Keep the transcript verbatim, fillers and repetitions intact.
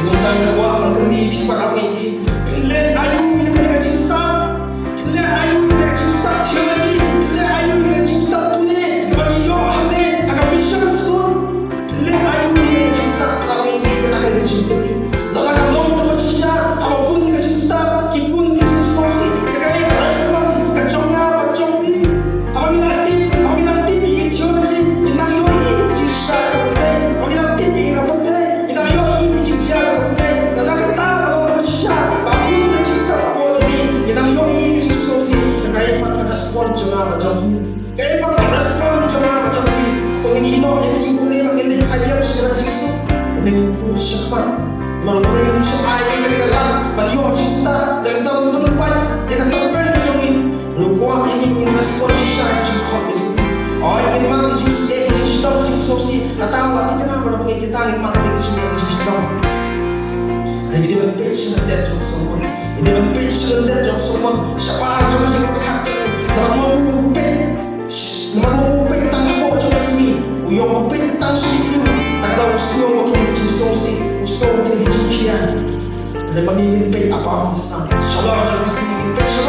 Ngi tang kwah ban kynmaw ïa phi para bangeit, phi leh aïu ïa ka jingstad? Phi leh aïu ïa ka jingstad theology? Phi leh aïu ïa ka jingstad pule? Ban ïoh hangne ha ka mission school. Phi leh aïu ïa ka jingstad para bangeit, ïa ka jingkynmaw? Lada ka long kaba shisha, haba bun ka jingstad, ki bun ka jingsngewsih, ka dei ka respond ka jong nga bad jong phi. Haba ngi la tip, haba ngi la tip ïa ki theology, ngi nang ïohi ïa ka jingshisha ka pyrthei. Haba ngi la tip ïa ka pyrthei, ngi nang ïohi ïa ka jingjia ka pyrthei. Lada kata ka long kaba shisha, ba bun ka jingstad ka bun jong ngi, ngi nang ïohi ïa ka jingsngewsih, te kaei pat ka respond jong nga bad jong phi? Kaei pat ka respond jong nga bad jong phi? Hato ngin ïehnoh ïa ka jingpule bad ngin leit ha ïing sha ka jingsngewsih? Ngin pule shakhmat. Namar U Blei um shym ai ïa ngi ka lad ban ïoh jingstad da kata ka lynti, da kata ka pyrthei jong ngi. U kwah ïa ngi ban ngin respond shisha ïa ka jingkhot jong U Blei. Hooid, ngin mad ïa ka jingsngewsih, ïa ka jingshitom, jingsngewsih. Kata la thikna ba ngin, kita ngin mad ïa ka jingsngewsih, jingshitom. Ngi dei ban peit sha lyndet jong u Solomon. Ngi dei ban peit sha lyndet jong u Solomon. Shabar jong ka jingpyrkhat jong u. Namar u peit Namar u peit tang hapoh jong ka sngi, u ïoh u peit tang shi ïing, tang da u sngew ba kine ki jingsngewsih, u sngew ba kine ki jingkhia. Lada ma ngi ngin peit hapoh ka sngi, shalor jong ka sngi ngin peit sha